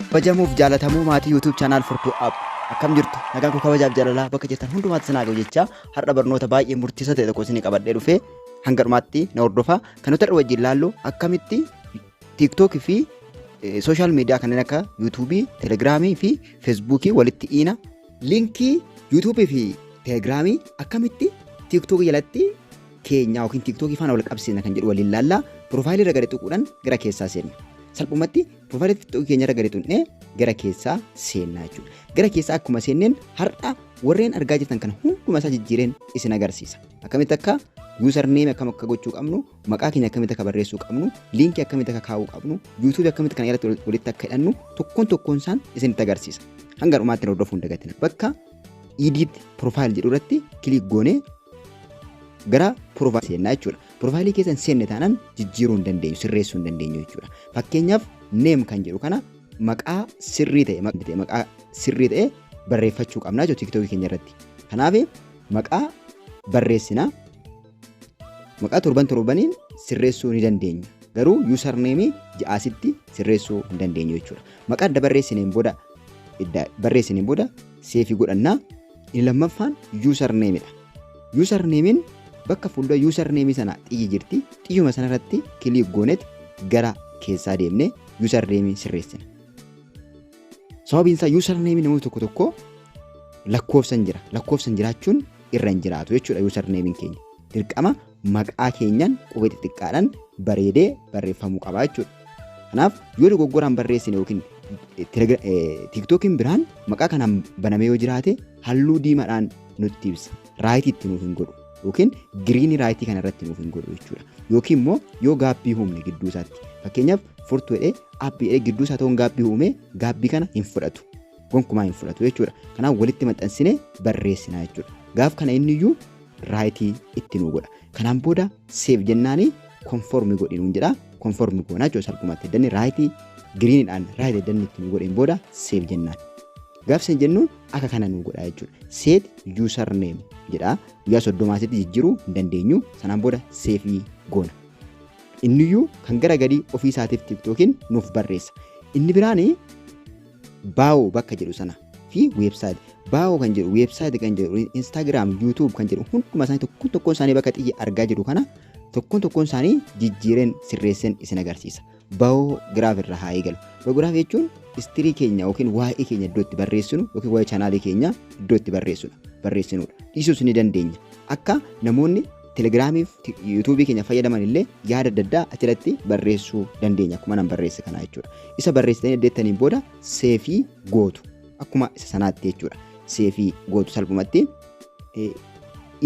Kabajamuuf jaalatamuu maatii YouTube channel Furtuu App, akkam jirtu? Nagaan koo kabajaaf jaalalaa bakka jirtan hundumaatti isin haa ga'u jechaa, har'a barnoota baay'ee murteessaa ta'e tokko isinii qabadhee dhufee, hanga dhumaatti na hordofaa. Kan nuti har'a wajjin laallu akkamitti TikTok fi social media kanneen akka YouTube, Telegramii fi Facebookii walitti hiina, linkii YouTube fi Telegramii akkamitti TikTok jalatti keenya yookiin TikTok faana wal qabsiisna kan jedhu waliin laallaa. Profaayilii irra gadi tuquudhaan gara keessaa seenna. Salphumatti profaayilii TikTok keenya irra gadi tuqnee gara keessaa seenna jechuudha. Gara keessaa akkuma seenneen har'a warreen argaa jirtan kana hunduma isaa jijjiireen isin agarsiisa. Akkamitti akka username akkam akka gochuu qabnu, maqaa keenya akkamitti akka barreessuu qabnu, liinkii akkamitti akka kaa'uu qabnu, YouTube akkamitti kana irratti walitti akka hidhannu tokkoon tokkoon isaan isinitti agarsiisa. Hanga dhumaatti hordofuu hin dagatina. Bakka edit profile jedhu irratti click goonee gara profile seennaa jechuudha. Profaayilii keessa hin seenne taanaan jijjiiruu hin dandeenyu, sirreessuu hin dandeenyu jechuudha. Fakkeenyaaf, name kan jedhu kana maqaa sirrii ta'e barreeffachuu qabna jechuudha TikTokii keenya irratti. Kanaaf maqaa barreessinaa. Maqaa torban torbaniin sirreessuu ni dandeenya. Garuu username ji'aasitti sirreessuu hin dandeenyu jechuudha. Maqaa adda barreessineen booda save godhannaa. Inni lammaffaan usernamedha. Usernameiin bakka fuuldura username sana xiyyi jirti. Xiyyuma sanarratti click goonet gara keessaa deemnee username sirreessina. Sababiin isaa username namoota tokko tokko lakkoofsan jira. Lakkoofsan jiraachuun irra hin jiraatu jechuudha usernameiin keenya. Dirqama maqaa keenyaan qubee xixiqqaadhaan bareedee barreeffamuu qaba jechuudha. Kanaaf yoo dogoggoraan barreessine yookiin TikTokiin biraan maqaa kanaan banamee yoo jiraate, halluu diimaadhaan nutti ibsa. Right itti nuuf hin godhu yookiin green right kana irratti nuuf hin godhu jechuudha. Yookiin immoo yoo gap uumne gidduu isaatti, fakkeenyaaf Furtuu jedhee App jedhee gidduu isaa ta'uun gap uume, gap kana hin fudhatu. Gonkumaa hin fudhatu jechuudha. Kanaaf walitti maxxansinee barreessina jechuudha. Gaaf kana inni iyyuu right itti nuu godha. Kanaan booda save jennaanii, confirm godhi nuun jedha. Confirm goonaa jechuudha salphumatti. Danni right greeniidhaan right danni itti nuu godheen booda save jennaan. Gaaf save jennuun akka kana nuu godha jechuudha. Set username jedha. Guyyaa 30 asitti jijjiiruu hin dandeenyu. Sanaan booda save goona. Inniyyuu kan gara gadii ofii isaatiif TikTokiin nuuf barreessa. Inni biraan bio bakka jedhu sana fi website. Bio kan jedhu, website kan jedhu, Instagram, YouTube kan jedhu, hunduma isaanii tokkoon tokkoon isaanii bakka xiyya argaa jiru kana tokkoon tokkoon isaanii jijjiireen sirreesseen isin agarsiisa. Biography irraa haa eegalu. Biography jechuun history keenya yookiin waa'ee keenya iddoo itti barreessinu yookiin waa'ee chaanaalii keenya iddoo itti barreessinudha. Dhiisuus ni dandeenya. Akka namoonni Telegiraamii fi YouTubeii keenya fayyadaman illee yaada adda addaa achirratti barreessuu dandeenya, akkuma nan barreesse kana jechuudha. Isa barreessitanii addeettaniin booda save gootu, akkuma isa sanaatti jechuudha. Save gootu salphumatti.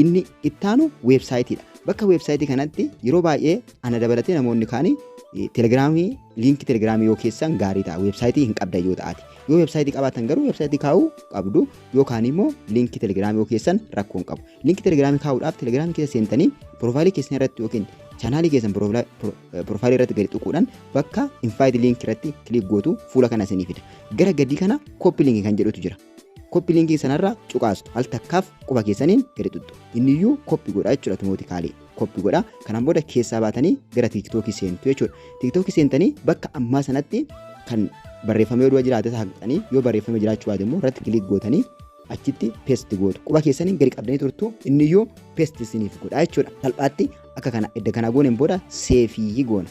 Inni ittaanu websiteiidha. Bakka website kanatti yeroo baay'ee ana dabalatee namoonni kaanii Telegiraamii, liinkii Telegiraamii yoo keessan gaarii ta'a, website hin qabdan yoo ta'aati. Yoo website qabaatan garuu website kaa'uu qabdu, yookaan immoo liinkii Telegiraamii yoo keessan rakkoo hin qabu. Liinkii Telegiraamii kaa'uudhaaf Telegiraamii keessa seentanii profaayilii keessan irratti yookiin chaanaalii keessan profaayilii irratti gadi tuquudhaan bakka invite link irratti click gootu, fuula kana isinii fida. Gara gadii kana copy link kan jedhutu jira. Copy linkii sanarra cuqaastu, al takkaaf quba keessaniin gadi tuttu. Inniyyuu copy godha jechuudha, automatically copy godha. Kanaan booda keessaa baatanii gara TikTokii seentu jechuudha. TikTokii seentanii bakka ammaa sanatti kan barreeffamee yoo jiraate haqxanii, yoo barreeffamee jiraachuu baate immoo irratti click gootanii achitti paste gootu. Quba keessaniin gadi qabdanii turtu, inniyyuu paste isiniif godha jechuudha. Salphaatti akka kana edda kana gooneen booda save goona.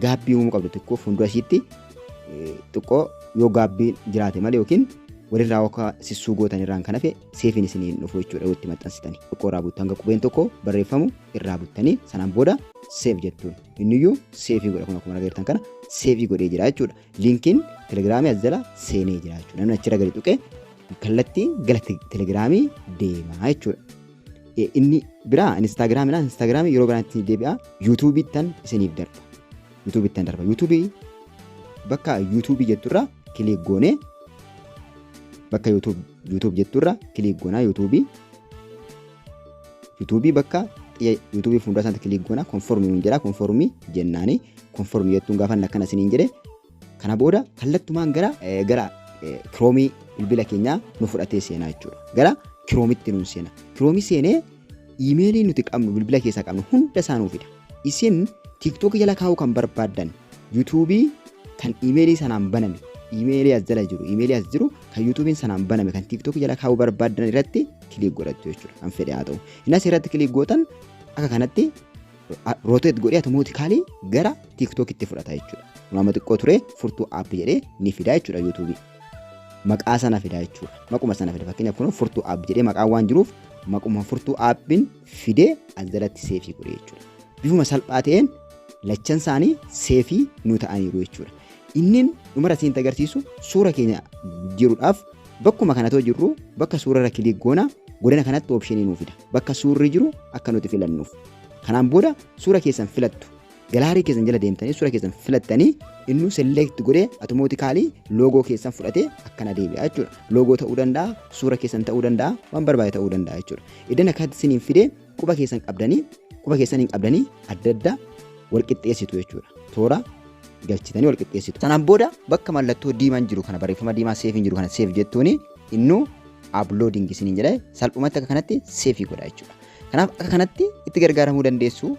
Gap uumuu qabdu xiqqoo fuuldura ishiitti, xiqqoo yoo gapiin jiraate malee yookiin walirraa akka sissuu gootan irraan kan hafe saveiin isinii hin dhufu jechuudha yoo itti maxxansitanii. Xiqqoo irraa buttu, hanga qubeen tokko barreeffamu irraa buttanii sanaan booda save jettuun. Inniyyuu save godha, kun akkuma agartan kana save godhee jira jechuudha. Liinkiin Telegiraamii as jala seenee jira jechuudha. Namni achirra gadi tuqee kallattiin gara Telegiraamii deema jechuudha. Inni biraa Instaagiraamidha. Instaagiraamii yeroo biraatti deebi'a. YouTubeiittan isiniif darba. YouTubeiittan darba. YouTubeii bakka YouTubeii jetturra click goonee, bakka YouTube jetturra click goonaa, YouTubeii. YouTubeii bakka YouTubeii fuuldura isaatti click goonaa, confirm nuun jedha, confirm jennaani. Confirm jettuun gaafa akkana isiniin jedhe, kana booda kallattumaan gara Chromeii bilbila keenyaa nu fudhatee seenaa jechuudha. Gara Chromeitti nuun seena. Chromeii seenee iimeelii nuti qabnu, bilbila keessaa qabnu hunda isaa nuu fida. Isin TikTok jala kaa'uu kan barbaaddan YouTubeii kan iimeelii sanaan baname Iimeelii as jala jiru, iimeelii as jiru kan YouTubeiin sanaan baname kan TikTokii jala kaa'uu barbaaddan irratti click godhattu jechuudha. Kan fedhe haa ta'u. Inni as irratti click gootan akka kanatti rotate godhee automatically gara TikTokitti fudhata jechuudha. Kun amma xiqqoo ture Furtuu App jedhee ni fida jechuudha YouTubeii. Maqaa sana fida jechuudha. Maquma sana fida. Fakkeenyaaf kun Furtuu App jedhee maqaan waan jiruuf maquma Furtuu Appiin fidee as jalatti save godhe jechuudha. Bifuma salphaa ta'een lachan isaanii save nu ta'aniiru jechuudha. Inni dhumara isinitti agarsiisu suura keenya jiruudhaaf bakkuma kanatoo jirru bakka suura irra click goona, godina kanatti optionii nuu fida. Bakka suurri jiru akka nuti filannuuf. Kanaan booda suura keessan filattu. Gallery keessan jala deemtanii suura keessan filattanii innu select godhee automatically logo keessan fudhatee akkana deebi'a jechuudha. Logo ta'uu danda'a, suura keessan ta'uu danda'a, waan barbaade ta'uu danda'a jechuudha. Iddoo akkatti isiniin fidee quba keessan qabdanii, quba keessan hin qabdanii adda adda wal qixxeessitu jechuudha. Toora galchitanii wal qixxeessitu. Sanaan booda bakka mallattoo diimaan jiru kana, barreeffama diimaa saveiin jiru kana save jettuuni innu uploading isiniin jedhee salphumatti akka kanatti save godha jechuudha. Kanaaf akka kanatti itti gargaaramuu dandeessu.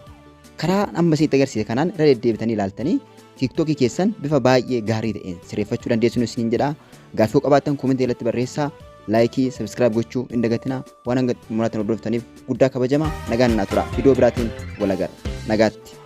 Karaa amma isinitti agarsiise kanaan irra deddeebitanii ilaaltanii TikTokii keessan bifa baay'ee gaarii ta'een sirreeffachuu dandeessu isiniin jedha. Gaaffii qabaattan commentii irratti barreessaa. Like, subscribe gochuu hin dagatinaa. Waan hanga muraatan hordoftaniif guddaa kabajama. Nagaan naa tura. Viidiyoo biraatiin wal agarra. Nagaatti.